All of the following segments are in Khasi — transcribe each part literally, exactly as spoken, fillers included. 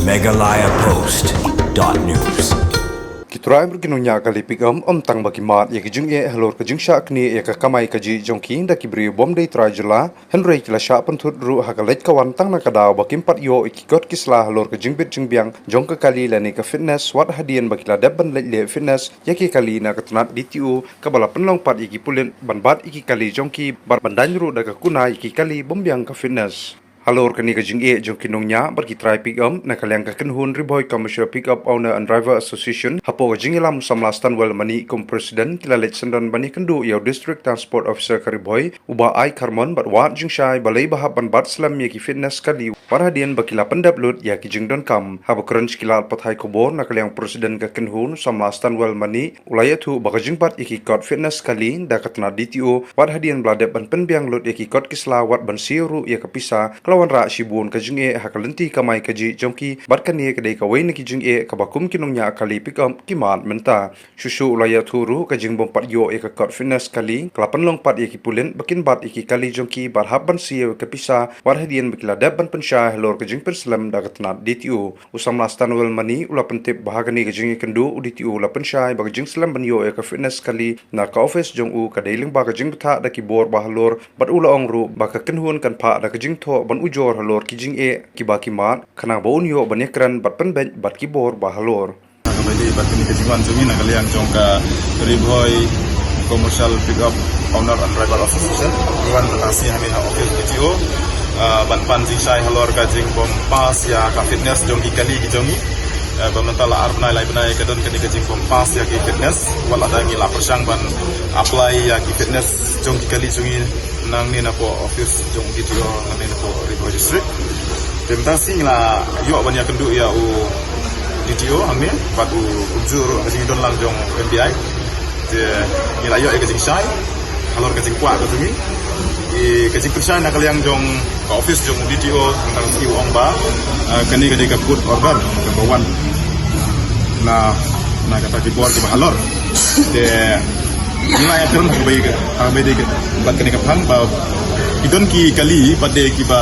Meghalaya Post dot news. Ki trai bad ki nongñiah kali pickup ym tang ba ki mad ïa ki jingeh halor ka jingshah knieh ïa ka kamai kajih jong ki da ki briew bym dei trai jylla, hynrei ki la shah pynthut ruh ha ka leit ka wan tang na ka daw ba kim pat ïoh ïa ki kot ki sla halor ka jingbit jingbiang jong ka kali lane ka fitness, wat hadien ba ki la dep ban leit leh fitness ïa ki kali na ka tnat D T O, kaba la pynlong pat ïa ki pulit ban bat ïa ki kali jong ki bad ban daiñ ruh da ka kuna ïa ki kali bym biang ka fitness. Halor kane ka jingeh jong ki nongñiah bad ki trai pickup, na ka liang ka kynhun Ri Bhoi Commercial Pickup Owner and Driver Association, hapoh ka jingïalam u samla Stanwell Manih kum president, ki la leit syndon ban ïakynduh ïa u District Transport Officer ka Ri Bhoi, u Bah I Kharmon, bad wad jingshai balei ba hap ban bat slem ïa ki fitness kali, wat hadien ba ki la pyndep lut ïa ki jingdonkam. Haba kren sha ki lad pathai khubor, na ka liang president ka kynhun, u samla Stanwell Manih, u la ïathuh ba ka jingbat ïa ki kot fitness kali da ka tnat D T O, wat hadien ba la dep ban pynbiang lut ïa ki kot ki sla, wat ban siew ruh ïa ka pisa, ka la wanrah shibun ka jingeh ha ka lynti kamai kajih jong ki, bad kane ka dei kawei na ki jingeh kaba kum ki nongñiah kali pickup ki mad mynta. Shuh shuh u la ïathuh ruh ka jingbym pat ïoh ïa ka kot fitness kali ka la pynlong pat ïa ki pulit ba kin bat ïa ki kali jong ki bad hap ban siew ïa ka pisa, wat hadien ba ki la dep ban pynshai halor ka jingpynslem da ka tnat D T O. U samla Stanwell Manih u la pyntip ba ha kane ka jingïakynduh, u D T O u la pynshai ba ka jingslem ban ïoh ïa ka fitness kali na ka office jong u ka dei lyngba ka jingbthah da ki bor ba halor, bad u la ong ruh ba ka kynhun kan phah da ka jingthoh ban ujor halor ki jingeh kiba ki mad, khnang ba un ïoh ban ïakren bad pynbeit bad ki bor ba halor. Kaba ïadei bad kane ka jingwan jong ngi na ka liang jong ka Ri Bhoi Commercial Pickup Owner and Driver Association, ngi wan mynta ka sngi hangne ha office D T O, ah, ban pan jingshai halor ka jingbym pass ïa ka fitness jong ki kali ki jong ngi. Eh, ba mynta la ar bnai lai bnai ka don kane ka jingbym pass ïa ki fitness, wat lada ngi la pyrshang ban apply ïa ki fitness jong ki kali jong ngi nangne napoh office jong D T O nangne napoh Ri Bhoi District. Te mynta ka sngi ngi la ïoh ban ïakynduh ïa u D T O hangne bad u kumjuh ruh ka jingdon lang jong M D I. Te ngi la ïoh ïa ka jingshai halor ka jingkwah ka jong ngi. Ka jingpynshai na ka liang jong ka office jong u D T O mynta ka sngi u ong ba, ah, kane ka dei ka court order kaba wan na, na kata ki bor kiba halor. Te ngi la ïakren ha kaba ïadei ka, ha kaba ïadei ka, bad kane ka phang ba ki don ki kali pat de kiba,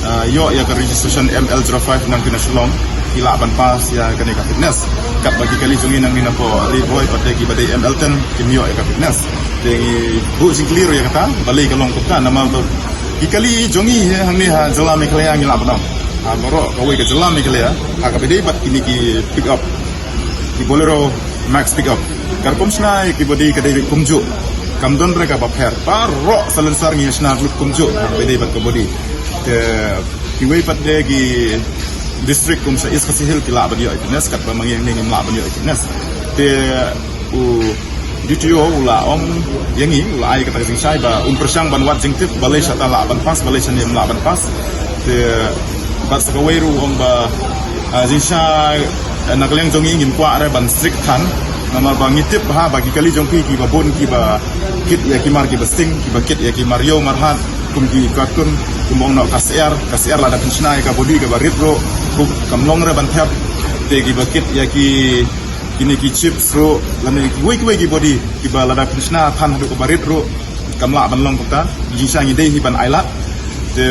ah, ïoh ïa ka registration M L zero five nangta na Shillong, ki lah ban pass ïa kane ka fitness. Katba ki kali jong ngi nangne napoh Ri Bhoi pat de kiba dei M L ten kim ïoh ïa ka fitness. Te ngi buh jingkylli ruh ïa kata, balei ka long kumta, namar ba ki kali jong ngi hangne ha jylla Meghalaya ngi lah ban ong, ha baroh kawei ka jylla Meghalaya, ha kaba ïadei bad kine ki pickup, ki Bolero Max pickup, ka rukom shna ïa ki body ka dei kumjuh, kam don re kaba pher. Baroh salonsar ngi shna lut kumjuh ha kaba ïadei bad ka body. Te kiwei pat de ki district kum sha East Khasi Hills ki lah ban ïoh ïa ka fitness, katba ma ngi hangne ngim lah ban ïoh ïa ka fitness. Te u D T O u la ong ïa ngi, u la ai kata ka jingshai ba un pyrshang ban wad jingtip balei shata lah ban pass, balei shane ym lah ban pass. Te bad sa kawei ruh u ong ba, ah, jingshai, eh, na ka liang jong ngi ngim kwah re ban strict than, namar ba ngi tip bha ba ki kali jong phi kiba bun kiba kit ïa ki mar kiba sting, kiba kit ïa ki mar ïew mar hat, kum ki cartoon, kum ong noh ka syiar, ka syiar lada phin shna ïa ka body kaba rit ruh, kum kam long re ban thep. Te kiba kit ïa ki, kine ki chips ruh, lane kiwei kiwei ki body kiba lada phin shna than haduh kaba rit ruh kam lah ban long kumta. Jingshai ngi dei hi ban ailad. Te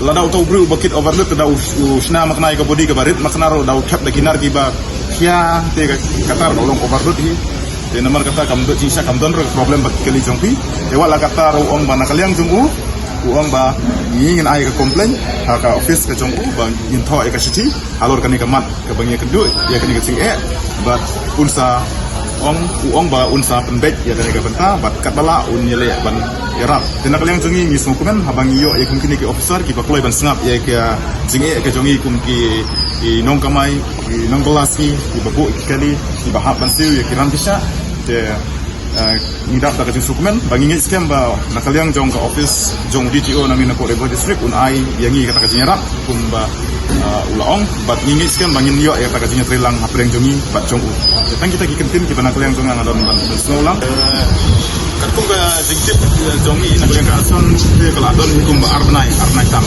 lada uta u briew uba kit overload, lada u, u shna makna ïa ka body kaba rit makna ruh, lada u thep da ki nar kiba khia, te ka, kata ruh ka long overload hi. Te namar kata kam don jingshai, kam don ruh problem bad ki kali jong phi. Te wat la kata ruh u ong ba na ka liang jong u, u ong ba ngi ngin ai ka complaint ha ka office ka jong u ba ngin thoh ïa ka shithi halor kane ka mat kaba ngi ïakynduh ïa kane ka jingeh, bad un sa ong, u ong ba un sa pynbeit ïa kane ka bynta, bad katba lah un ïaleh ban ïarap. Te na ka liang jong ngi ngi sngewkmen haba ngi ïoh ïa kum kine ki officer kiba kloi ban sngap ïa ka jingeh ka jong ngi kum ki, ki nongkamai, ki nongbylla sngi, kiba buh ïa ki kali, kiba hap ban siew ïa ki ran ki shah. Te, eh, ngi dap da ka jingsngewkmen, ba ngi ngeit skhem ba na ka liang jong ka office jong D T O nangne napoh Ri Bhoi District un ai ïa ngi kata ka jingïarap kumba, eh, u la ong, bad ngi ngeit skhem ba ngin ïoh ïa kata ka jingïatreilang hapdeng jong ngi bad jong u. Te tang kita ki kyntien kiba na ka liang jong nga nga don ban, ban sngewlang. Eh, katkum ka jingtip, eh, jong ngi na ka liang ka Asan te ka la don hi kumba ar bnai, ar bnai tam.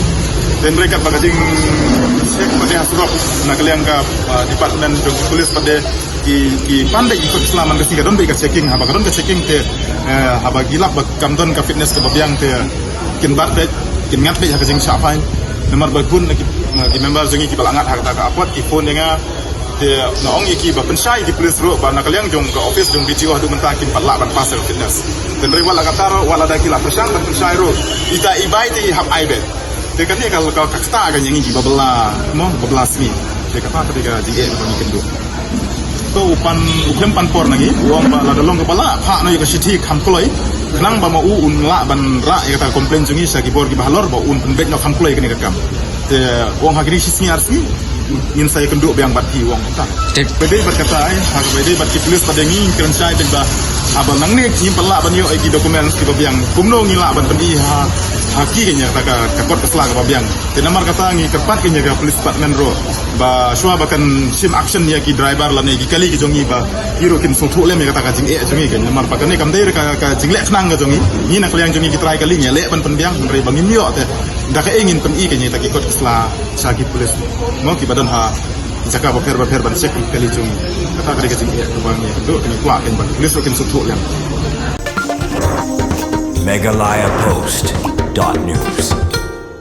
Te hynrei katba ka jingcheck pat de ha surok na ka liang ka, eh, department jong ki police pat de ki, ki pan beit ki kot ki sla man ka sngi, ka don beit ka checking, haba ka don ka checking te, eh, haba ki lap ba kam don ka fitness kaba biang te kin bat beit, kin ngat beit ha ka jingshah fine. Namar ba bun na ki, Ki member jong ngi kiba la ngat ha kata ka apot ki phone ïa nga. Te nga ong ïa ki ba pynshai ki police ruh ba na ka liang jong ka office jong B T O haduh mynta kim pat lah ban pass ïa ka fitness. Te hynrei wat la katta ruh, wat lada ki la pyrshang ban pynshai ruh, ita i bai te i hap ai beit. Te kane ka, ka, ka kata ka ïa ngi kiba bylla, mo, ba bylla sngi. Te kata ka dei ka jingeh kaba ngi kynduh. To u pan, u khlem pan por na ngi, u ong ba lada long kaba lah phah noh ïa ka shithi kham kloi, khnang ba ma u un lah ban rah ïa kata ka complaint jong ngi sha ki bor kiba halor ba un pynbeit noh kham kloi kane ka kam. Te u ong ha kine shi sngi ar sngi ngin sa ïakynduh biang bad phi, u ong kata. Tip. Ba dei bad kata, ai, ha ba dei bad ki police pat de ngi kren shai beit ba haba nangne ngim pat lah ban ïoh ïa ki documents kiba biang, kumno ngi lah ban pyni ha, ha ki kane kata ka, ka kot ka sla kaba biang. Te namar kata ngi kyrpad kane ka police department ruh ba shuwa ba kan shim action ïa ki driver lane ki kali ki jong ngi ba ki ruh kin sngewthuh lem ïa kata ka jingeh jong ngi, kane namar ba kane kam dei ka, ka jingleh khnang ka jong ngi. Ngi na ka liang jong ngi ki trai kali ngi leh ban pynbiang, hynrei ba ngim ïoh te da kaei ngin pyni kane ta ki kot ki sla sha ki police, mo, kiba don ha jaka bapher bapher ban check ki kali jong ngi. Kata ka dei ka jingeh kaba ngi kynduh, ngi kwah kane ba ki police ruh kin sngewthuh lem. Meghalaya Post dot news.